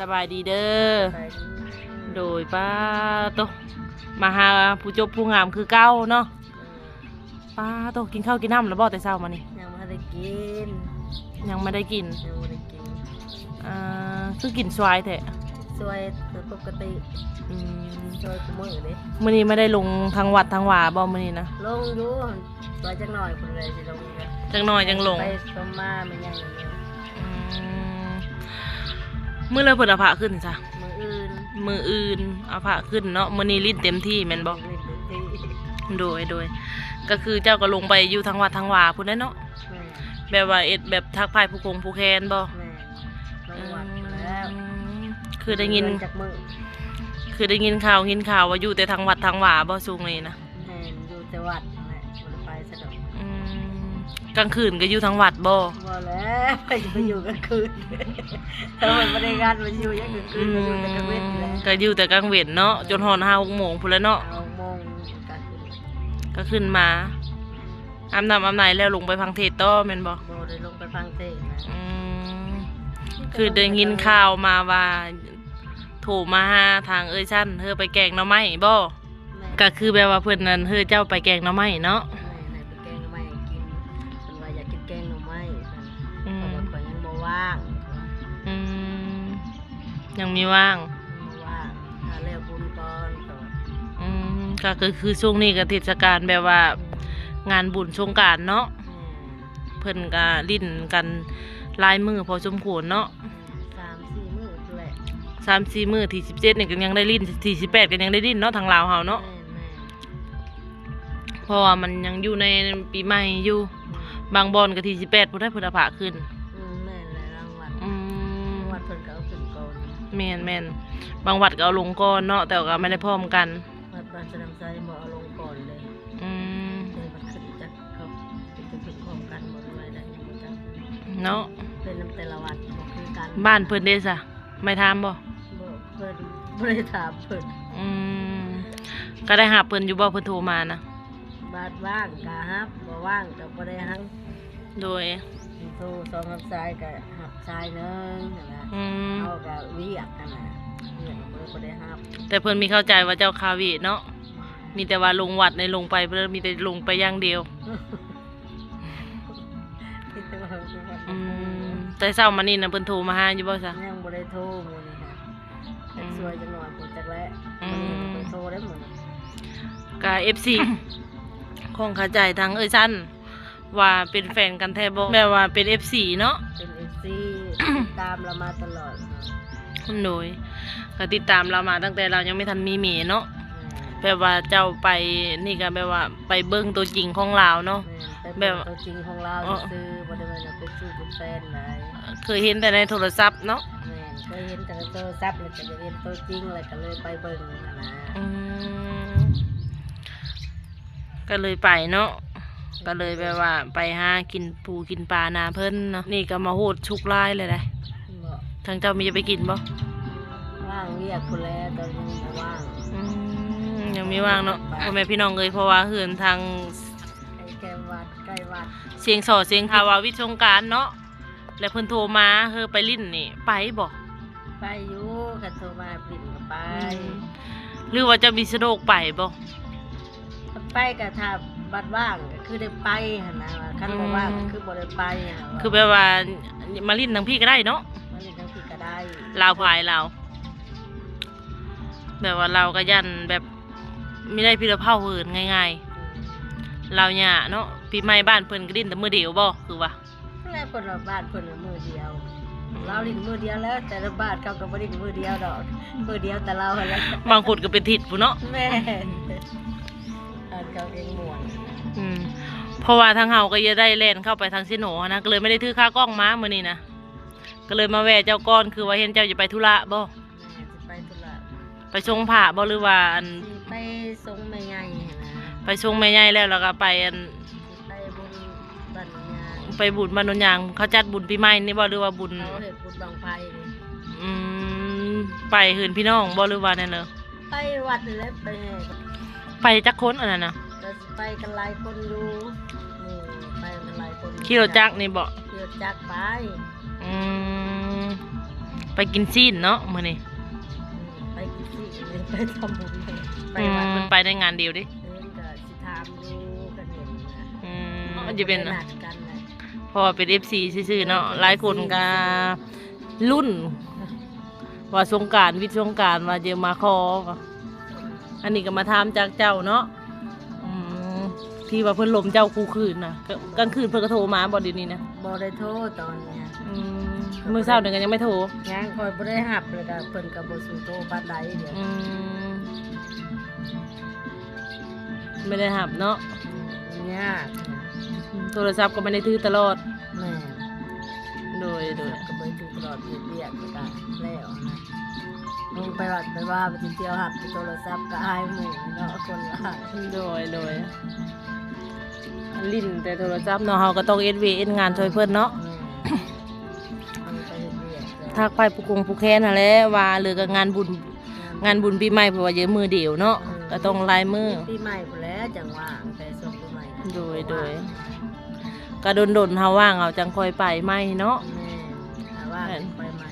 ສະບາຍດີເດີ. ສະບາຍດີ. ໂດຍ ປ້າໂຕ ມາຫາຜູ້ຈົບຜູ້ງາມຄືເກົ່າເນາະ. ເອີ ປ້າໂຕ ກິນເຂົ້າກິນນ້ຳແລ້ວບໍ່ແຕ່ເຊົ້າມານີ້? ຍັງບໍ່ໄດ້ກິນ. ຍັງບໍ່ໄດ້ກິນ. ຍັງບໍ່ໄດ້ກິນ. ອ່າ ຄືກິນສວາຍແທ້? ສວາຍປົກກະຕິ. ອືມ ສວາຍຄູ່ມື້ເດ້. ມື້ນີ້ມາໄດ້ລົງທາງວັດທາງວາບໍ່ມື້ນີ້ນະ? ລົງຢູ່. ວ່າຈັກໜ້ອຍພຸ້ນແຫຼະຊິລົງ. ຈັກໜ້ອຍຈັ່ງລົງ. ໄປຊົມມາແມ່ນຫຍັງຢູ່. ອືມ ມື້ລະເພິ່ນເອົາພະຂຶ້ນຊະ? ມື້ອື່ນ. ມື້ອື່ນເອົາພະຂຶ້ນເນາະ. ມື້ນີ້ຫຼິ້ນເຕັມທີ່ແມ່ນບໍ່? ຫຼິ້ນເຕັມທີ່. ໂດຍ ໂດຍ ກໍຄືເຈົ້າກໍລົງໄປຢູ່ທາງວັດທາງວາພຸ້ນແຫຼະເນາະ. ແມ່ນ. ແບບວ່າເຮັດແບບທັກທາຍຜູ້ຄົງຜູ້ແຄນບໍ່? ແມ່ນ. ລົງວັດແລ້ວ. ອືມ ຄືໄດ້ຍິນ ເດີນຈັກມື້? ຄືໄດ້ຍິນຂ່າວ ຍິນຂ່າວວ່າຢູ່ແຕ່ທາງວັດທາງວາບໍ່ ຊ່ວງນີ້ນະ? ແມ່ນ ຢູ່ແຕ່ວັດນັ້ນແຫຼະ ບໍ່ໄດ້ໄປໃສດອກ. ອືມ ກາງຄືນກໍຢູ່ທາງວັດບໍ່? ບໍ່ແຫຼະ ໃຜຊິໄປຢູ່ກາງຄືນ. ຖ້າມັນບໍ່ໄດ້ງານ ມັນຢູ່ຫຍັງກາງຄືນ? ອືມ ກໍຢູ່ແຕ່ກາງເວັນແຫຼະ. ກໍຢູ່ແຕ່ກາງເວັນເນາະ. ເອີ ຈົນຮອດຫ້າຫົກໂມງພຸ້ນແຫຼະເນາະ. ຫ້າຫົກໂມງກາງຄືນ ກໍຂຶ້ນມາອາບນ້ຳອາບໃນແລ້ວ ລົງໄປພັງເທດຕໍ່ແມ່ນບໍ່? ບໍ່ໄດ້ລົງໄປພັງເທດນະ. ອືມ ຄືໄດ້ຍິນຂ່າວມາວ່າ ໂທມາຫາທາງເອື້ອຍຊັ້ນ ເຮີໄປແກງໜໍ່ໄມ້ບໍ່? ແມ່ນ. ກໍຄືແບບວ່າເພິ່ນນັ້ນ ເຮີເຈົ້າໄປແກງໜໍ່ໄມ້ເນາະ. ແມ່ນ ໃຫ້ໄປແກງໜໍ່ໄມ້ໃຫ້ກິນ. ເພິ່ນວ່າຢາກກິນແກງໜໍ່ໄມ້. ອືມ ເພາະວ່າຂ້ອຍຍັງບໍ່ວ່າງ. ອືມ ຍັງມີວ່າງ. ຍັງບໍ່ວ່າງ ຖ້າແລ້ວບຸນກ່ອນ. ອືມ ກໍ ກໍຄືຊ່ວງນີ້ກໍເທດສະການແບບວ່າ ອືມ ງານບຸນສົງການເນາະ. ແມ່ນ. ເພິ່ນກໍຫຼິ້ນກັນຫຼາຍມື້ພໍສົມຄວນເນາະ. ສາມສີ່ມື້ພຸ້ນແຫຼະ. ສາມສີ່ມື້ ທີສິບເຈັດນີ້ກໍຍັງໄດ້ຫຼິ້ນ ທີສິບແປດກໍຍັງໄດ້ຫຼິ້ນເນາະ ທາງລາວເຮົາເນາະ. ແມ່ນໆ. ເພາະວ່າມັນຍັງຢູ່ໃນປີໃໝ່ຢູ່. ແມ່ນ. ບາງບ່ອນກໍທີສິບແປດພຸ້ນໄດ໋ ເພິ່ນເອົາພະຂຶ້ນ. ອືມ ແມ່ນແຫຼະ ລາງວັດ. ອືມ ວັດເພິ່ນກໍເອົາຂຶ້ນກ່ອນ. ແມ່ນໆ ບາງວັດກໍເອົາລົງກ່ອນເນາະ ແຕ່ວ່າກໍບໍ່ໄດ້ພ້ອມກັນ. ວັດບ້ານສະນຳໄຊບໍ່ເອົາລົງກ່ອນເດ້. ອືມ ເອີ ມັນຂຶ້ນຈັກ ເຂົາເປັນເຈົ້າເປັນຂອງກັນບໍ່ ຫຼືວ່າໃດ ຍັງບໍ່ຈັກເນາະ. ເປັນນຳແຕ່ລະວັດບໍ່ຄືກັນ. ບ້ານເພິ່ນເດ້ຊະ ໄມ່ຖາມບໍ່? ບໍ່ ເພິ່ນບໍ່ໄດ້ຖາມເພິ່ນ. ອືມ ກໍໄດ້ຮັບເພິ່ນຢູ່ບໍ່ ເພິ່ນໂທມານະ? ບາດວ່າງກໍຮັບ ບໍ່ວ່າງກໍບໍ່ໄດ້ຮັບ. ໂດຍ ໂທສອງສາມສາຍກໍຮັບສາຍໜຶ່ງຫັ້ນນະ. ອືມ ເຮົາກໍວຽກຫັ້ນນະ ວຽກກໍບໍ່ໄດ້ຮັບ. ແຕ່ເພິ່ນມີເຂົ້າໃຈວ່າເຈົ້າຄາເວະເນາະ. ມີແຕ່ວ່າລົງວັດໃນ ລົງໄປ ເພິ່ນມີແຕ່ລົງໄປຢ່າງດຽວ. ມີແຕ່ວ່າລົງໄປວັດ. ອືມ ແຕ່ເຊົ້າມານີ້ນະ ເພິ່ນໂທມາຫາຢູ່ບໍ່ຊະ? ຍັງບໍ່ໄດ້ໂທມື້ນີ້ຫາ. ອືມ ຊ່ວຍຈັກໜ້ອຍ ບໍ່ຈັກແຫຼະ. ອືມ ມື້ນີ້ບໍ່ໄດ້ໂທເດ້ມື້ນີ້. ກະເອັຟຊີ ຂ້ອງຄາໃຈທາງເອື້ອຍຊັ້ນ ວ່າເປັນແຟນກັນແທ້ບໍ່? ແບບວ່າເປັນເອັຟຊີເນາະ. ເປັນເອັຟຊີ ຕິດຕາມລາວມາຕະຫຼອດ. ໂດຍ ກໍຕິດຕາມລາວມາຕັ້ງແຕ່ລາວຍັງບໍ່ທັນມີເມຍເນາະ. ແມ່ນ. ແບບວ່າເຈົ້າໄປນີ້ກໍແບບວ່າໄປເບິ່ງຕົວຈິງຂອງລາວເນາະ. ແມ່ນ ໄປເບິ່ງ ແບບວ່າຕົວຈິງຂອງລາວ ເອີ ຊື່ໆ ບໍ່ໄດ້ວ່າເປັນຊູ້ເປັນແຟນໃດ. ເຄີຍເຫັນແຕ່ໃນໂທລະສັບເນາະ. ແມ່ນ ເຄີຍເຫັນແຕ່ໃນໂທລະສັບ ແລ້ວກໍຢາກເຫັນຕົວຈິງ ແລ້ວກໍເລີຍໄປເບິ່ງຫັ້ນນະ. ອືມ ກໍເລີຍໄປເນາະ. ກໍເລີຍແບບວ່າໄປຫາກິນປູກິນປານາເພິ່ນເນາະ. ນີ້ກໍມາໂຫດຊຸກຫຼາຍເລີຍໄດ໋. ບໍ່ ທາງເຈົ້າມີຈະໄປກິນບໍ່? ວ່າງວຽກພຸ້ນແຫຼະ ຕອນນີ້ບໍ່ວ່າງ. ອືມ ຍັງມີວ່າງເນາະ ໄປ ພໍ່ແມ່ພີ່ນ້ອງເອີຍ. ເພາະວ່າເຮືອນທາງ ໃກ້ ໃກ້ວັດ ໃກ້ວັດ ຊຽງສໍ ຊຽງ ຖ້າວ່າວິດສົງການເນາະ ແລ້ວເພິ່ນໂທມາເຮີໄປຫຼິ້ນນີ້ ໄປບໍ່? ໄປຢູ່ ຄັນໂທມາຫຼິ້ນກໍໄປ. ອືມ ຫຼືວ່າເຈົ້າມີສະດວກໄປບໍ່? ຄັນໄປກໍຖ້າບັດວ່າງກໍຄືໄດ້ໄປຫັ້ນນະ ຄັນບໍ່ວ່າງ ອືມ ກໍຄືບໍ່ໄດ້ໄປຫັ້ນນະ. ຄືແບບວ່າມາຫຼິ້ນທາງພີ້ກໍໄດ້ເນາະ. ມາຫຼິ້ນທາງພີ້ກໍໄດ້ ລາວພາຍລາວ ແບບວ່າລາວກໍຢ້ານແບບມີໄດ້ພີລະເຜົ່າເຫີນງ່າຍໆ. ອືມ ລາວຍາເນາະ. ປີໃໝ່ບ້ານເພິ່ນກໍຫຼິ້ນແຕ່ມື້ດຽວບໍ່ ຄືວ່າ ແລ້ວເພິ່ນວ່າບ້ານເພິ່ນມື້ດຽວ. ອືມ ລາວຫຼິ້ນມື້ດຽວແລ້ວ ແຕ່ລະບ້ານເຂົາກໍບໍ່ຫຼິ້ນມື້ດຽວດອກ ມື້ດຽວແຕ່ລາວຫັ້ນແຫຼະ. ບາງຄົນກໍເປັນທິດພຸ້ນເນາະ. ແມ່ນ ບ້ານເຂົາເອງມ່ວນ. ອືມ ເພາະວ່າທາງເຮົາກໍຢາກໄດ້ແລ່ນເຂົ້າໄປທາງເຊໂນຫັ້ນນະ ກໍເລີຍບໍ່ໄດ້ຖືຂາກ້ອງມາມື້ນີ້ນະ ກໍເລີຍມາແວ່ເຈົ້າກ່ອນ. ຄືວ່າເຫັນເຈົ້າຈະໄປທຸລະບໍ່? ແມ່ນ ຊິໄປທຸລະ. ໄປຊົງພະບໍ່ ຫຼືວ່າອັນ ຊິໄປຊົງແມ່ໃຫຍ່ຫັ້ນນະ. ໄປຊົງແມ່ໃຫຍ່ແລ້ວ ແລ້ວກໍໄປອັນ ຊິໄປບຸນບ້ານໂນນຍາງ. ໄປບຸນບ້ານໂນນຍາງ ເຂົາຈັດບຸນປີໃໝ່ນີ້ບໍ່ ຫຼືວ່າບຸນ ເຂົາເຮັດບຸນບັ້ງໄຟນີ້. ອືມ ໄປເຮືອນພີ່ນ້ອງບໍ່ ຫຼືວ່າແນວໃດ? ໄປວັດນີ້ແຫຼະ ໄປແຫ່. ໄປຈັກຄົນອັນນັ້ນນະ? ກໍໄປກັນຫຼາຍຄົນຢູ່. ອືມ ໄປກັນຫຼາຍຄົນ. ຂີ່ລົດຈັກນີ້ບໍ່? ຂີ່ລົດຈັກໄປ. ອືມ ໄປກິນຊີ້ນເນາະມື້ນີ້ ໄປກິນຊີ້ນ ໄປທຳບຸນ ໄປວັດ ອືມ ເພິ່ນໄປໃນງານດຽວເດ້ ເອີ ກໍຊິຖາມຢູ່ກັນເຫັນນະ ອືມ ເນາະ ອາດຈະເປັນ ນັດກັນນະ ເພາະວ່າເປັນເອັຟຊີຊື່ໆເນາະ ເອີ ເປັນເອັຟຊີ ຫຼາຍຄົນກໍລຸ້ນວ່າສົງການ ວິດສົງການວ່າຈະມາຂໍ ອັນນີ້ກໍມາຖາມຈາກເຈົ້າເນາະ ອືມ ທີ່ວ່າເພິ່ນລົມເຈົ້າຄູ່ຄືນນະ ກ- ກາງຄືນເພິ່ນກໍໂທມາບໍ່ດຽວນີ້ນະ? ບໍ່ໄດ້ໂທຕອນນີ້ ອືມ ມື້ເຊົ້ານີ້ກໍຍັງບໍ່ໂທ ຍັງ ຂ້ອຍບໍ່ໄດ້ຮັບ ແລ້ວກໍເພິ່ນກໍບໍ່ສູ່ໂທປານໃດດຽວ ອືມ ບໍ່ໄດ້ຮັບເນາະ ອືມ ຍາກ ໂທລະສັບກໍບໍ່ໄດ້ຖືຕະຫຼອດ ແມ່ນ ໂດຍ ໂດຍ ກໍບໍ່ໄດ້ຖືຕະຫຼອດ ເຮັດວຽກ ແລ້ວກໍແລ້ວນະ ລົງໄປວັດໄປວາ ໄປທ່ຽວຮັບໂທລະສັບກໍອາຍໝູ່ເນາະ ຄົນລາວ ໂດຍ ໂດຍ ຫຼິ້ນແຕ່ໂທລະສັບເນາະ ເຮົາກໍຕ້ອງເຮັດວຽກເຮັດງານຊ່ວຍເພິ່ນເນາະ ແມ່ນ ເຮົາກໍເຮັດວຽກ ທັກໄປຜູ້ຄົງຜູ້ແຄນຫັ້ນແຫຼະ ວ່າເລີກກັບງານບຸນ ງານບຸນປີໃໝ່ ເພາະວ່າຢູ່ມື້ດຽວເນາະ ເອີ ກໍຕ້ອງຫຼາຍມື້ ປີໃໝ່ພຸ້ນແຫຼະ ຈັ່ງວ່າງ ແຕ່ຊ່ວງປີໃໝ່ ໂດຍ ໂດຍ ກໍດົນໆ ເຮົາວ່າງ ເຮົາຈັ່ງຄ່ອຍໄປໃໝ່ເນາະ ແມ່ນ ຖ້າວ່າງ ແມ່ນ ຄ່ອຍໄປໃໝ່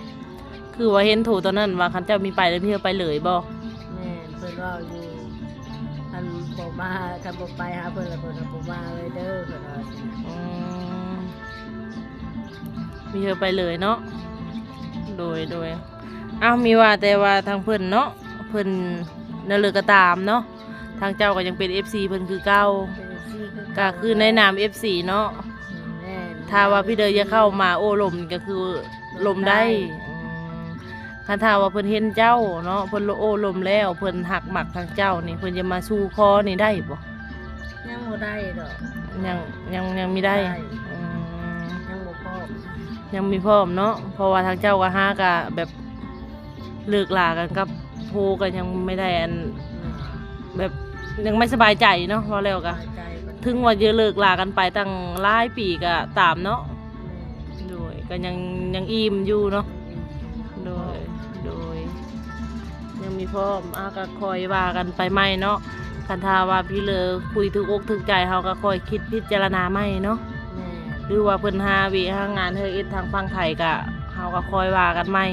ຄືວ່າເຫັນໂທຕອນນັ້ນວ່າ ຄັນເຈົ້າມີໄປແລ້ວ ມີເຮົາໄປເລີຍບໍ່? ແມ່ນ ເພິ່ນເວົ້າຢູ່ ຄັນບໍ່ມາ ຄັນບໍ່ໄປຫາເພິ່ນແລ້ວ ເພິ່ນກໍບໍ່ມາເລີຍເດີ ເພິ່ນວ່າ ອືມ ມີເຮົາໄປເລີຍເນາະ ໂດຍ ໂດຍ ອ້າວ ມີວ່າແຕ່ວ່າທາງເພິ່ນເນາະ ເພິ່ນແນວເລີກກໍຕາມເນາະ ທາງເຈົ້າກໍຍັງເປັນເອັຟຊີເພິ່ນຄືເກົ່າ ເປັນເອັຟຊີຄືເກົ່າ ກໍຄືໃນນາມເອັຟຊີເນາະ ແມ່ນ ຖ້າວ່າພີ່ເດີຢາກເຂົ້າມາໂອ້ລົມກໍຄືລົມໄດ້ ລົມໄດ້ ອືມ ຄັນຖ້າວ່າເພິ່ນເຫັນເຈົ້າເນາະ ເພິ່ນໂອ້ລົມແລ້ວ ເພິ່ນຮັກມັກທາງເຈົ້ານີ້ ເພິ່ນຈະມາສູ່ຂໍນີ້ໄດ້ບໍ່? ຍັງບໍ່ໄດ້ດອກ ຍັງ ຍັງ ຍັງມີໄດ້ ໄດ້ ອືມ ຍັງບໍ່ພ້ອມ ຍັງມີພ້ອມເນາະ ເພາະວ່າທາງເຈົ້າກໍຫາກະແບບເລີກລາກັນກັບຜູ້ກໍຍັງບໍ່ໄດ້ອັນ ອືມ ແບບຍັງບໍ່ສະບາຍໃຈເນາະ ເວົ້າແລ້ວກໍ ສະບາຍໃຈ ເຖິງວ່າຈະເລີກລາກັນໄປຕັ້ງຫຼາຍປີກໍຕາມເນາະ ອືມ ໂດຍ ກໍຍັງ ຍັງອີ່ມຢູ່ເນາະ ອືມ ໂດຍ ໂດຍ ຍັງມີພ້ອມ ອ່າ ກໍຄ່ອຍວ່າກັນໄປໃໝ່ເນາະ ຄັນຖ້າວ່າພີ່ເລີຄຸຍຖືກອົກຖືກໃຈ ເຮົາກໍຄ່ອຍຄິດພິຈາລະນາໃໝ່ເນາະ ແມ່ນ ຫຼືວ່າເພິ່ນຫາວຽກຫາງານເຮັດທາງຝັ່ງໄທ ກໍ ເຮົາກໍຄ່ອຍວ່າກັນໃໝ່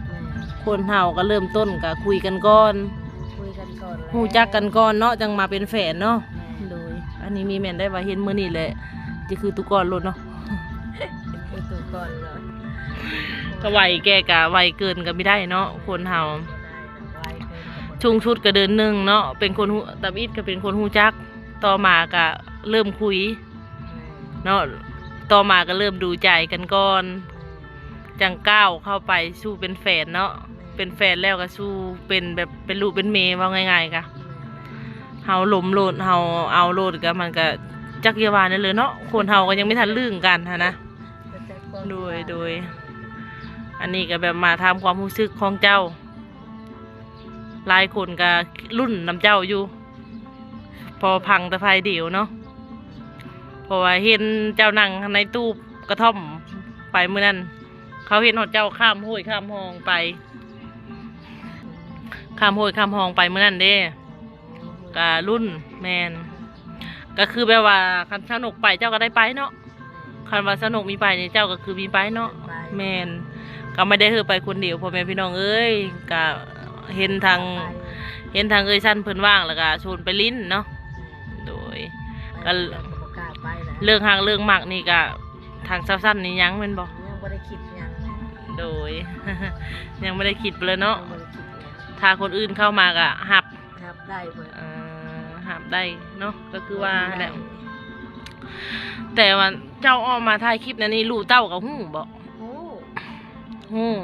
ແມ່ນ ຄົນເຮົາກໍເລີ່ມຕົ້ນກໍຄຸຍກັນກ່ອນ ຄຸຍກັນກ່ອນແຫຼະ ຮູ້ຈັກກັນກ່ອນເນາະ ຈັ່ງມາເປັນແຟນເນາະ ແມ່ນ ໂດຍ ອັນນີ້ມີແມ່ນໄດ້ວ່າເຫັນມື້ນີ້ແຫຼະ ຈະຄືຕູກ່ອນໂລດເນາະ ຄືຕູກ່ອນໂລດ ກໍໄວແກ່ກະໄວເກີນກໍບໍ່ໄດ້ເນາະ ຄົນເຮົາ ບໍ່ໄດ້ ໄວເກີນກໍບໍ່ໄດ້ ສູງສຸດກໍເດືອນໜຶ່ງເນາະ ເປັນຄົນຮູ້ ຕຳອິດກໍເປັນຄົນຮູ້ຈັກ ຕໍ່ມາກໍເລີ່ມຄຸຍ ແມ່ນ ເນາະ ຕໍ່ມາກໍເລີ່ມດູໃຈກັນກ່ອນ ຈັ່ງກ້າວເຂົ້າໄປສູ່ເປັນແຟນເນາະ ແມ່ນ ເປັນແຟນແລ້ວກໍສູ່ເປັນແບບເປັນລູກເປັນເມຍ ເວົ້າງ່າຍໆ ກະ ແມ່ນ ເຮົາລົມໂລດ ເຮົາເອົາໂລດ ກໍມັນກໍຈັກຢ່າວ່າແນວເລີຍເນາະ ຄົນເຮົາກໍຍັງບໍ່ທັນລຶ້ງກັນຫັ້ນນະ ກໍຈັກຄວາມ ໂດຍ ຊິວ່າ ໂດຍ ອັນນີ້ກໍແບບມາຖາມຄວາມຮູ້ສຶກຂອງເຈົ້າ ຫຼາຍຄົນກໍລຸ້ນນຳເຈົ້າຢູ່ ພໍຟັງແຕ່ຝ່າຍດຽວເນາະ ເພາະວ່າເຫັນເຈົ້ານັ່ງໃນຕູບກະທ່ອມໄປມື້ນັ້ນ ເຂົາເຫັນຮອດເຈົ້າຂ້າມຫ້ວຍຂ້າມຮ່ອງໄປ ຂ້າມຫ້ວຍຂ້າມຮ່ອງໄປມື້ນັ້ນເດ້ ກະລຸ້ນ ແມ່ນ ກະຄືແບບວ່າຄັນຊາວນົກໄປເຈົ້າກໍໄດ້ໄປເນາະ ຄັນວ່າຊາວນົກມີໄປນີ້ເຈົ້າກໍຄືມີໄປເນາະ ໄປ ແມ່ນ ກໍບໍ່ໄດ້ເຮີໄປຄົນດຽວ ພໍ່ແມ່ພີ່ນ້ອງເອີຍ ກໍເຫັນທາງ ໄປ ເຫັນທາງເອື້ອຍຊັ້ນເພິ່ນວ່າງ ແລ້ວກໍຊວນໄປຫຼິ້ນເນາະ ໂດຍ ໄປ ກໍ ແລ້ວກໍບໍ່ກ້າໄປແລ້ວ ເລື່ອງຮັກເລື່ອງມັກນີ້ກໍທາງຊາວຊັ້ນນີ້ຍັງແມ່ນບໍ່? ຍັງບໍ່ໄດ້ຄິດຫຍັງ ໂດຍ ຍັງບໍ່ໄດ້ຄິດເລີຍເນາະ ຍັງບໍ່ໄດ້ຄິດຫຍັງ ຖ້າຄົນອື່ນເຂົ້າມາກໍຮັບ ຮັບໄດ້ເບິດ ເອີ ຮັບໄດ້ເນາະ ກໍຄືວ່າ ຮັບໄດ້ ແຫຼະ ແຕ່ວ່າເຈົ້າອອກມາຖ່າຍຄລິບແນວນີ້ ລູກເຕົ້າກໍຮູ້ບໍ່? ຮູ້ ຮູ້ ອືມ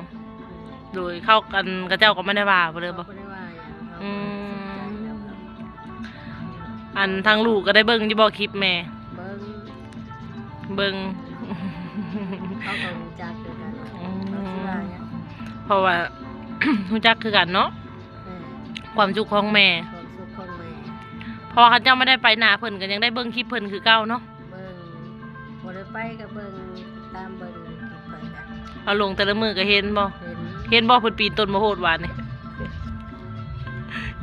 ໂດຍ ເຂົາ ອັນ ເຂົາເຈົ້າກໍບໍ່ໄດ້ວ່າບໍ່ເລີຍບໍ່? ເຂົາບໍ່ໄດ້ວ່າຫຍັງ ເຂົາ ອືມ ກໍສົນໃຈແລ້ວ ອັນທາງລູກກໍໄດ້ເບິ່ງຢູ່ບໍ່ຄລິບແມ່? ເບິ່ງ ເບິ່ງ ເຂົາກໍຮູ້ຈັກຄືກັນ ອືມ ເຂົາຊິວ່າຫຍັງ ເພາະວ່າ ຮູ້ຈັກຄືກັນເນາະ ແມ່ນ ຄວາມສຸກຂອງແມ່ ຄວາມສຸກຂອງແມ່ ເພາະວ່າເຂົາເຈົ້າບໍ່ໄດ້ໄປໜ້າເພິ່ນ ກໍຍັງໄດ້ເບິ່ງຄລິບເພິ່ນຄືເກົ່າເນາະ ເບິ່ງ ບໍ່ໄດ້ໄປກໍເບິ່ງ ຕາມເບິ່ງຄລິບເພິ່ນກະ ເອົາລົງແຕ່ລະມື້ກໍເຫັນບໍ່? ເຫັນ ເຫັນບໍ່ ເພິ່ນປີນຕົ້ນມະໂຫດຫວານນີ້?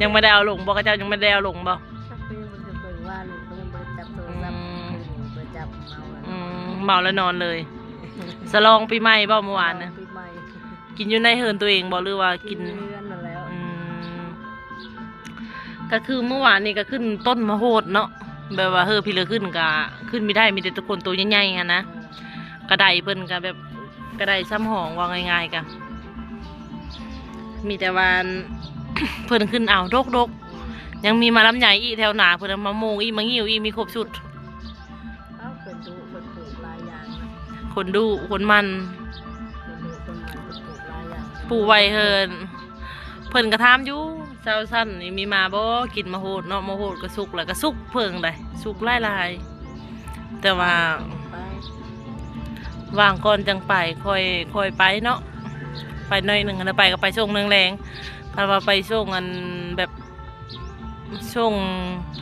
ຍັງບໍ່ໄດ້ເອົາລົງບໍ່? ເຂົາເຈົ້າຍັງບໍ່ໄດ້ເອົາລົງບໍ່? ຈັກຄືມັນກໍເບິ່ງວ່າ ຍັງບໍ່ໄດ້ຈັບໂທລະສັບ ອືມ ຄືບໍ່ຈັບ ເມົາແລ້ວ ອືມ ເມົາແລ້ວນອນເລີຍ ສະຫຼອງປີໃໝ່ບໍ່ມື້ວານນະ? ສະຫຼອງປີໃໝ່ ກິນຢູ່ໃນເຮືອນຕົວເອງບໍ່ ຫຼືວ່າກິນ? ກິນຢູ່ເຮືອນນັ້ນແຫຼ້ວ. ອືມ ກໍຄືມື້ວານນີ້ກໍຂຶ້ນຕົ້ນມະໂຫດເນາະ ແບບວ່າເຮີພີ່ເລີຂຶ້ນກໍຂຶ້ນບໍ່ໄດ້ ມີແຕ່ຄົນໂຕໃຫຍ່ໆຫັ້ນນະ. ອືມ ກະໄດເພິ່ນກໍແບບ ກະໄດຊ້ຳຫ້ອງ ເວົ້າງ່າຍໆ ກໍມີແຕ່ວ່າ ເພິ່ນຂຶ້ນເອົາດົກໆ. ຍັງມີໝາກລຳໄຍອີກແຖວໜ້າເພິ່ນ ມະມ່ວງອີກ ໝາກງິ້ວອີກ ມີຄົບຊຸດ. ເອົາ ຄົນດຸ ເພິ່ນປູກຫຼາຍຢ່າງນະ ຄົນດຸຄົນໝັ່ນ ຄົນດຸຄົນໝັ່ນ ເພິ່ນປູກຫຼາຍຢ່າງ ປູກໄວ້ເຮີນ. ເພິ່ນກໍຖາມຢູ່ ເຈົ້າຊັ້ນນີ້ມີມາບໍ່ ກິນມະໂຫດເນາະ ມະໂຫດກໍສຸກ ແລ້ວກໍສຸກເພິ່ງໃດ ສຸກຫຼາຍໆ. ແຕ່ວ່າ ໄປ ວ່າງກ່ອນຈັ່ງໄປ ຄ່ອຍ ຄ່ອຍໄປເນາະ ໄປໜ້ອຍໜຶ່ງ ແລ້ວໄປກໍໄປຊ່ວງແລງໆ. ຄັນວ່າໄປຊ່ວງອັນແບບ ຊ່ວງ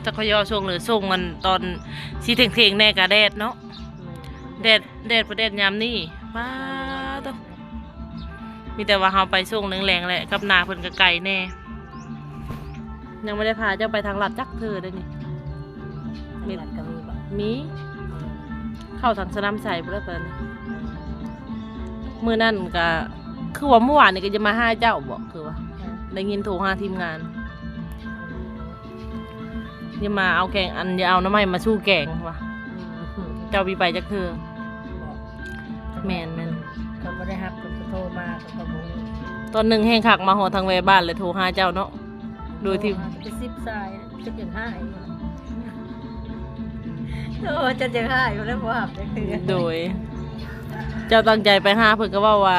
ຈັກຂະຍໍ່ ຊ່ວງ ຫຼື ຊ່ວງອັນຕອນຊິທ່ຽງໆແດ່ກະແດດເນາະ ແມ່ນ ແດດ ແດດ ແດດຍາມນີ້ ປາໂຕ ມີແຕ່ວ່າເຮົາໄປຊ່ວງແລງໆແຫຼະ ກັບນາເພິ່ນກະໄກແດ່. ຍັງບໍ່ໄດ້ພາເຈົ້າໄປທາງລັດຈັກເທື່ອເດ້ນີ້. ທາງລັດກໍມີບໍ່? ມີ ເຂົ້າທາງສະໜາມໄຊພຸ້ນແຫຼະເພິ່ນ. ມື້ນັ້ນກະ ຄືວ່າມື້ວານນີ້ກໍຈະມາຫາເຈົ້າບໍ ຄືວ່າ ອືມ ໄດ້ຍິນໂທຫາທີມງານ ຈະມາເອົາແກງ ອັນ ຈະເອົາໜໍ່ໄມ້ມາສູ່ແກງວ່າ. ອືມ ເຈົ້າມີໄປຈັກເທື່ອ? ບໍ່ ແມ່ນໆ ເຂົາບໍ່ໄດ້ຮັບ ເຂົາກໍໂທມາ ເຂົາກໍບໍ່ຮູ້. ຕອນໜຶ່ງແຮງຄັກ ມາຮອດທາງແວ່ບ້ານ ແລ້ວໂທຫາເຈົ້າເນາະ ໂດຍທີ່ ໂທຫາເປັນສິບສາຍ ຈົນຢາກຮ້າຍ ໂອ້ ຈົນຢາກຮ້າຍພຸ້ນແຫຼະ ບໍ່ຮັບຈັກເທື່ອ. ໂດຍ ເຈົ້າຕັ້ງໃຈໄປຫາ ເພິ່ນກໍເວົ້າວ່າ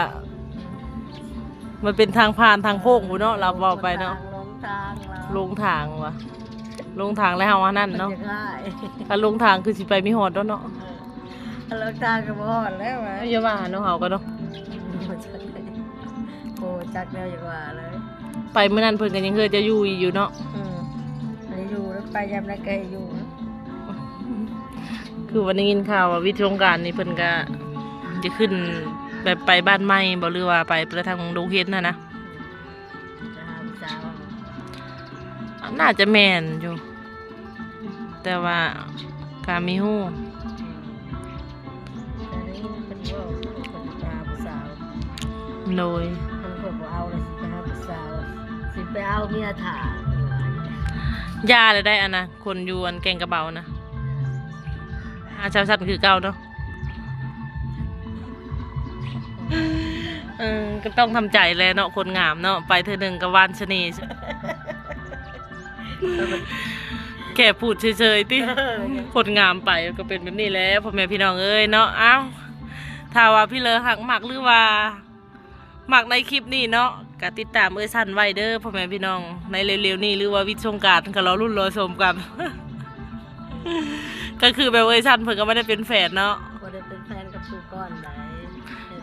ມັນເປັນທາງຜ່ານທາງໂຄ້ງພຸ້ນເນາະ ລາວເວົ້າໄປເນາະ ຫຼົງທາງ ຫຼົງທາງວ່າ ຫຼົງທາງແລ້ວເຮົາອັນນັ້ນເນາະ ຄັນຫຼົງທາງຄືຊິໄປມີຮອດດອກເນາະ. ເອີ ຄັນຫຼົງທາງກໍບໍ່ຮອດແລ້ວວ່າ ຢ່າວ່າເນາະ ເຮົາກໍເນາະ ໂອ້ ຈັກແນວຢາກວ່າເລີຍ. ໄປມື້ນັ້ນເພິ່ນກໍຍັງເຮີເຈົ້າຢູ່ອີກຢູ່ເນາະ. ອືມ ໃຫ້ຢູ່ ໄປຍາມໃດກໍໃຫ້ຢູ່. ຄືວ່າໄດ້ຍິນຂ່າວວ່າວິດສົງການນີ້ເພິ່ນກໍຈະຂຶ້ນແບບໄປບ້ານໃໝ່ບໍ ຫຼືວ່າໄປທາງດົງເຫັນຫັ້ນນະ? ໄປຫາຜູ້ສາວ ໜ້າຈະແມ່ນຢູ່ ແຕ່ວ່າກໍມີຮູ້ ແຕ່ໄດ້ຍິນເພິ່ນເວົ້າ ເພິ່ນຫາຜູ້ສາວ. ໂດຍ ຄັນຂ້ອຍບໍ່ເອົາລະຊິໄປຫາຜູ້ສາວ ຊິໄປເອົາເມຍຖ້າ. ຢ່າແລ້ວໄດ໋ ອັນນະ ຄົນຢູ່ອັນແກ່ງກະເບົານະ ຫາຊາວຊັ້ນຄືເກົ່າເນາະ. ເອີ ກໍຕ້ອງທຳໃຈແຫຼະເນາະ ຄົນງາມເນາະ ໄປເທື່ອໜຶ່ງກໍຫວ່ານສະເໜ່ ແຄ່ພູດເສີຍໆຕິ. ເອີ ຄົນງາມໄປກໍເປັນແບບນີ້ແຫຼະ ພໍ່ແມ່ພີ່ນ້ອງເອີຍເນາະ. ອ້າວ ຖ້າວ່າພີ່ເລີຮັກມັກ ຫຼືວ່າ ມັກໃນຄລິບນີ້ເນາະ ກໍຕິດຕາມເອື້ອຍຊັ້ນໄວ້ເດີພໍ່ແມ່ພີ່ນ້ອງ ໃນເລັວໆນີ້ ຫຼືວ່າວິດສົງການກໍລໍລຸ້ນລໍຊົມກັນ. ກໍຄືແບບເອື້ອຍຊັ້ນເພິ່ນກໍບໍ່ໄດ້ເປັນແຟນເນາະ ບໍ່ໄດ້ເປັນແຟນກັບຜູ້ກ່ອນໃດ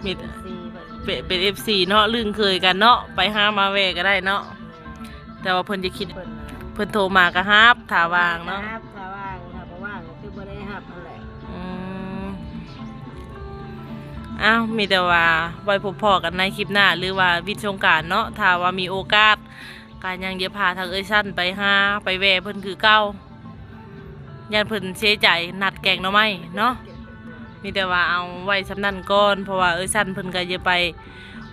ມີແຕ່ເປັນ ເປັນເອັຟຊີເນາະ ລຶ້ງເຄີຍກັນເນາະ ໄປຫາມາແວ່ກໍໄດ້ເນາະ. ແມ່ນ ແຕ່ວ່າເພິ່ນຈະຄິດ ເພິ່ນ ເພິ່ນໂທມາກໍຮັບ ຖ້າວ່າງເນາະ ຖ້າຮັບ ຖ້າວ່າງ ຖ້າບໍ່ວ່າງກໍຄືບໍ່ໄດ້ຮັບຫັ້ນແຫຼະ. ອືມ ອ້າວ ມີແຕ່ວ່າໄວ້ພົບພໍ້ກັນໃນຄລິບໜ້າ ຫຼືວ່າວິດສົງການເນາະ ຖ້າວ່າມີໂອກາດ ກໍຍັງຈະພາທາງເອື້ອຍຊັ້ນໄປຫາ ໄປແວ່ເພິ່ນຄືເກົ່າ. ຢ້ານເພິ່ນເສຍໃຈນັດແກງໜໍ່ໄມ້ເນາະ. ມີແຕ່ວ່າເອົາໄວ້ສ່ຳນັ້ນກ່ອນ ເພາະວ່າເອື້ອຍຊັ້ນເພິ່ນກໍຈະໄປ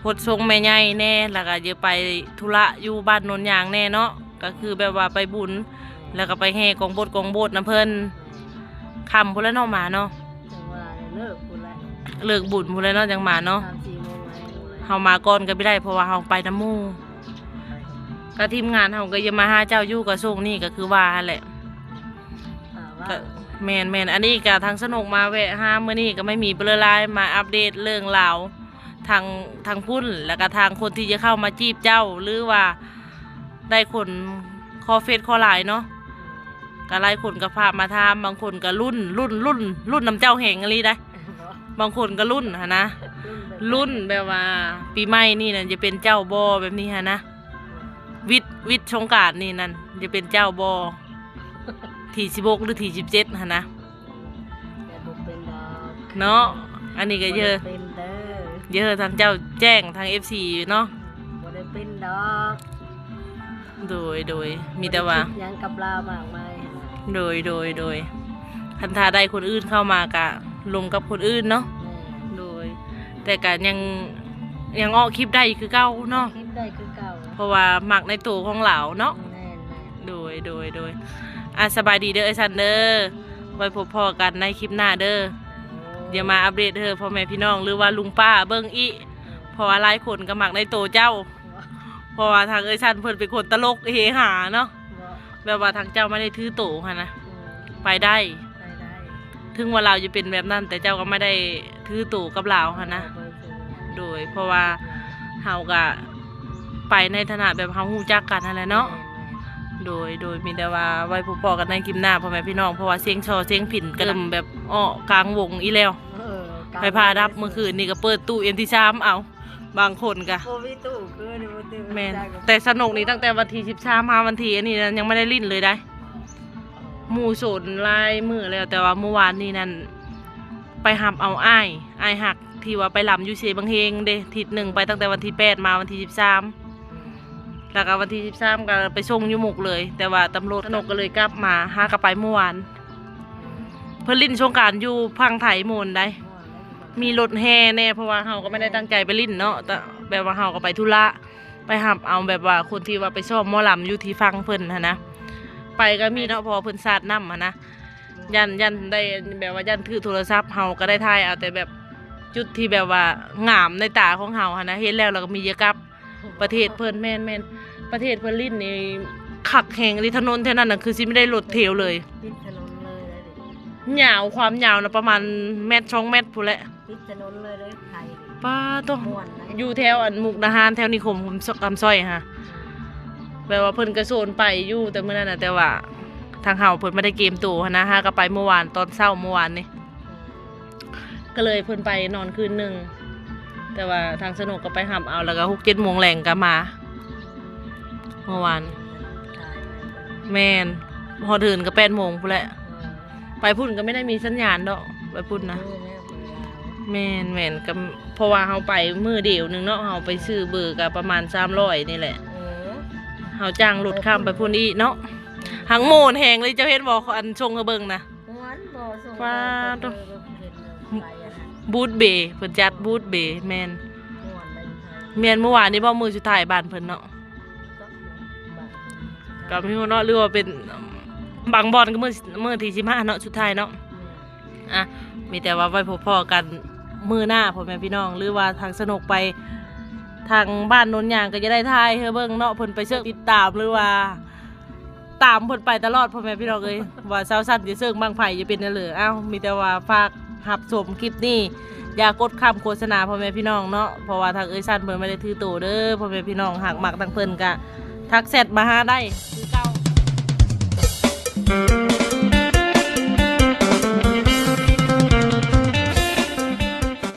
ຫົດສົງແມ່ໃຫຍ່ແດ່ ແລ້ວກໍຈະໄປທຸລະຢູ່ບ້ານໂນນຍາງແດ່ເນາະ ກໍຄືແບບວ່າໄປບຸນ ແລ້ວກໍໄປແຫ່ກອງບົດກອງໂບດນຳເພິ່ນ ຄ່ຳພຸ້ນແຫຼະເນາະມາເນາະ. ຈັ່ງວ່າເລີກພຸ້ນແຫຼະ ເລີກບຸນພຸ້ນແຫຼະເນາະ ຈັ່ງມາເນາະ ສາມສີ່ໂມງແລ້ວພຸ້ນແຫຼະ. ເຮົາມາກ່ອນກໍບໍ່ໄດ້ ເພາະວ່າເຮົາໄປນຳໝູ່ ກໍທີມງານເຮົາກໍຈະມາຫາເຈົ້າຢູ່ ກໍຊ່ວງນີ້ກໍຄືວ່າຫັ້ນແຫຼະ. ກໍ ແມ່ນໆ ອັນນີ້ກໍທາງສະໜົກມາແວະຫາມື້ນີ້ ກໍໄມ່ມີເປີເລີຍ ມາອັບເດດເລື່ອງລາວທາງ ທາງພຸ້ນ ແລ້ວກໍທາງຄົນທີ່ຈະເຂົ້າມາຈີບເຈົ້າ ຫຼືວ່າໄດ້ຄົນຂໍເຟສຂໍໄລນ໌ເນາະ. ກໍຫຼາຍຄົນກໍພາມາຖາມ ບາງຄົນກໍລຸ້ນ ລຸ້ນ ລຸ້ນ ລຸ້ນນຳເຈົ້າແຮງອີ່ຫຼີໄດ໋. ບາງຄົນກໍລຸ້ນຫັ້ນນະ ລຸ້ນແບບວ່າປີໃໝ່ນີ້ນະ ຈະເປັນເຈົ້າບໍ່ ແບບນີ້ຫັ້ນນະ. ວິດ ວິດສົງການນີ້ນັ້ນ ຈະເປັນເຈົ້າບໍ່ ທີສິບຫົກ ຫຼື ທີສິບເຈັດຫັ້ນນະ. ແຕ່ບໍ່ເປັນດອກເນາະ. ອັນນີ້ກໍເອີ ບໍ່ໄດ້ເປັນເດີ ເອີ ທາງເຈົ້າແຈ້ງທາງເອັຟຊີເນາະ ບໍ່ໄດ້ເປັນດອກ. ໂດຍ ໂດຍ ມີແຕ່ວ່າ ບໍ່ໄດ້ຄິດຫຍັງກັບລາວມາກມາຍ. ໂດຍ ໂດຍ ໂດຍ ຄັນຖ້າໄດ້ຄົນອື່ນເຂົ້າມາກະລົມກັບຄົນອື່ນເນາະ. ແມ່ນ ໂດຍ ແຕ່ກະຍັງ ຍັງອອກຄລິບໄດ້ຄືເກົ່າເນາະ ຄລິບໄດ້ຄືເກົ່າ ເພາະວ່າມັກໃນໂຕຂອງລາວເນາະ. ແມ່ນໆ ໂດຍ ໂດຍ ໂດຍ ອ່ະ ສະບາຍດີເດີ ອ້າຍສັນເດີ ໄວ້ພົບພໍ້ກັນໃນຄລິບໜ້າເດີ. ໂອ້ ດຽວມາອັບເດດໃຫ້ພໍ່ແມ່ພີ່ນ້ອງ ຫຼືວ່າລຸງປ້າເບິ່ງອີກ ເພາະວ່າຫຼາຍຄົນກໍມັກໃນໂຕເຈົ້າ ເພາະວ່າທາງເອື້ອຍສັນເພິ່ນເປັນຄົນຕະຫຼົກເຮຮາເນາະ ແບບວ່າທາງເຈົ້າບໍ່ໄດ້ຖືໂຕຫັ້ນນະ ອືມ ໄປໄດ້ ໄປໄດ້ ເຖິງວ່າລາວຈະເປັນແບບນັ້ນ ແຕ່ເຈົ້າກໍບໍ່ໄດ້ຖືໂຕກັບລາວຫັ້ນນະ. ໂດຍ ເພາະວ່າເຮົາກໍໄປໃນຖານະແບບເຮົາຮູ້ຈັກກັນຫັ້ນແຫຼະເນາະ. ແມ່ນໆ ໂດຍ ໂດຍ ມີແຕ່ວ່າໄວ້ພົບພໍ້ກັນໃນຄລິບໜ້າ ພໍ່ແມ່ພີ່ນ້ອງ ເພາະວ່າສຽງຊໍສຽງຜິນກໍເລີ່ມແບບອອກກາງວົງອີກແລ້ວ. ເອີ ໄຟຟ້າດັບມື້ຄືນນີ້ກໍເປີດຕູ້ເອັມທີສາມເອົາ ບາງຄົນກະ ບໍ່ມີຕູ້ຄື ບໍ່ຕື່ນ ແມ່ນ ແຕ່ສະໜຸກນີ້ຕັ້ງແຕ່ວັນທີສິບສາມຫາວັນທີອັນນີ້ນະ ຍັງບໍ່ໄດ້ຫຼິ້ນເລີຍໄດ໋. ໝູ່ໂສນຫຼາຍມື້ແລ້ວ ແຕ່ວ່າມື້ວານນີ້ນັ້ນໄປຮັບເອົາອ້າຍ ອ້າຍຮັກທີ່ວ່າໄປລຳຢູ່ເຊບັ້ງເຮງເດ້ ທິດໜຶ່ງ ໄປຕັ້ງແຕ່ວັນທີແປດມາວັນທີສິບສາມ ແລ້ວກໍວັນທີສິບສາມກໍໄປສົ່ງຢູ່ມຸກເລີຍ ແຕ່ວ່າຕຳຫຼວດ ສະໜຸກກໍເລີຍກັບມາ ຫາກໍໄປມື້ວານ. ເພິ່ນຫຼິ້ນສົງການຢູ່ຝັ່ງໄທມ່ວນໃດ໋ ມີລົດແຫ່ແດ່ ເພາະວ່າເຮົາກໍບໍ່ໄດ້ຕັ້ງໃຈໄປຫຼິ້ນເນາະ ແຕ່ແບບວ່າເຮົາກໍໄປທຸລະ ໄປຮັບເອົາແບບວ່າຄົນທີ່ວ່າໄປຊ້ອມໝໍລຳຢູ່ທີ່ຝັ່ງເພິ່ນຫັ້ນນະ ໄປກໍມີເນາະ ເພາະວ່າເພິ່ນສາດນ້ຳຫັ້ນນະ ຢ້ານ ຢ້ານໄດ້ແບບວ່າຢ້ານຖືໂທລະສັບ ເຮົາກໍໄດ້ຖ່າຍເອົາແຕ່ແບບຈຸດທີ່ແບບວ່າງາມໃນຕາຂອງເຮົາຫັ້ນນະ ເຫັນແລ້ວ ແລ້ວກໍມີຢາກກັບ ປະເທດເພິ່ນ ແມ່ນໆ ປະເທດເພິ່ນຫຼິ້ນນີ້ຄັກແຮງອີ່ຫຼີ ຖະໜົນແຖວນັ້ນນະ ຄືຊິບໍ່ໄດ້ລົດທຽວເລີຍ ຕິດຖະໜົນເລີຍ ຍາວ ຄວາມຍາວນະປະມານແມັດສອງແມັດພຸ້ນແຫຼະ ຕິດຖະໜົນເລີຍເດ້ໄທ ປາໂທ້ ມ່ວນນະ ຢູ່ແຖວອັນມຸກດາຫານ ແຖວນິຄົມຄຳຊອຍຫັ້ນ ແບບວ່າເພິ່ນກະໂຊນໄປຢູ່ແຕ່ມື້ນັ້ນນະ ແຕ່ວ່າທາງເຮົາເພິ່ນບໍ່ໄດ້ກຽມໂຕຫັ້ນນະ ຫາກໍໄປມື້ວານຕອນເຊົ້າມື້ວານນີ້ ກໍເລີຍເພິ່ນໄປນອນຄືນໜຶ່ງ ແຕ່ວ່າທາງສະໜຸກກໍໄປຮັບເອົາ ແລ້ວກໍຫົກເຈັດໂມງແລງກໍມາ ເມື່ອວານ ແມ່ນ ຮອດເຮືອນກໍແປດໂມງພຸ້ນແຫຼະ ໄປພຸ້ນກໍບໍ່ໄດ້ມີສັນຍານດອກ ໄປພຸ້ນນະ ແມ່ນໆ ກໍເພາະວ່າເຮົາໄປມື້ດຽວໜຶ່ງເນາະ ເຮົາໄປຊື້ເບີກໍປະມານສາມຮ້ອຍນີ້ແຫຼະ ເຮົາຈ້າງລົດຂ້າມໄປພຸ້ນອີກເນາະ ຫາກມ່ວນແຮງເລີຍ ເຈົ້າເຫັນບໍ່ ອັນສົ່ງໃຫ້ເບິ່ງນະ ມ່ວນບໍ່ ສົ່ງ ປາໂທ້ ໄປເບິ່ງ ເຫັນຢູ່ ໄປອັນນັ້ນ ບູດເບ ເພິ່ນຈັດບູດເບ ແມ່ນ ມ່ວນໄດ໋ ແມ່ນ ມື້ວານນີ້ບໍ່ ມື້ສຸດທ້າຍບ້ານເພິ່ນເນາະ ກໍມີເນາະ ຫຼືວ່າເປັນບາງບ່ອນກໍມື້ ມື້ທີສິບຫ້າເນາະ ສຸດທ້າຍເນາະ ອ່ະ ມີແຕ່ວ່າໄວ້ພົບພໍ້ກັນມື້ໜ້າ ພໍ່ແມ່ພີ່ນ້ອງ ຫຼືວ່າທາງສະໜຸກໄປທາງບ້ານໂນນຍາງ ກໍຈະໄດ້ຖ່າຍໃຫ້ເບິ່ງເນາະ ເພິ່ນໄປເຊີກຕິດຕາມ ຫຼືວ່າ ຕາມເພິ່ນໄປຕະຫຼອດ ພໍ່ແມ່ພີ່ນ້ອງເອີຍ ວ່າສາວສັນຈະເຊີງບັ້ງໄຟຈະເປັນແນວເລີ. ເອົ້າ ມີແຕ່ວ່າຝາກຮັບຊົມຄລິບນີ້ ຢ່າກົດຂ້າມໂຄສະນາ ພໍ່ແມ່ພີ່ນ້ອງເນາະ ເພາະວ່າທາງເອື້ອຍສັນເພິ່ນບໍ່ໄດ້ຖືໂຕເດີ ພໍ່ແມ່ພີ່ນ້ອງ ຫາກມັກທາງເພິ່ນກະທັກແຊັດມາຫາໄດ້ຄືເກົ່າ.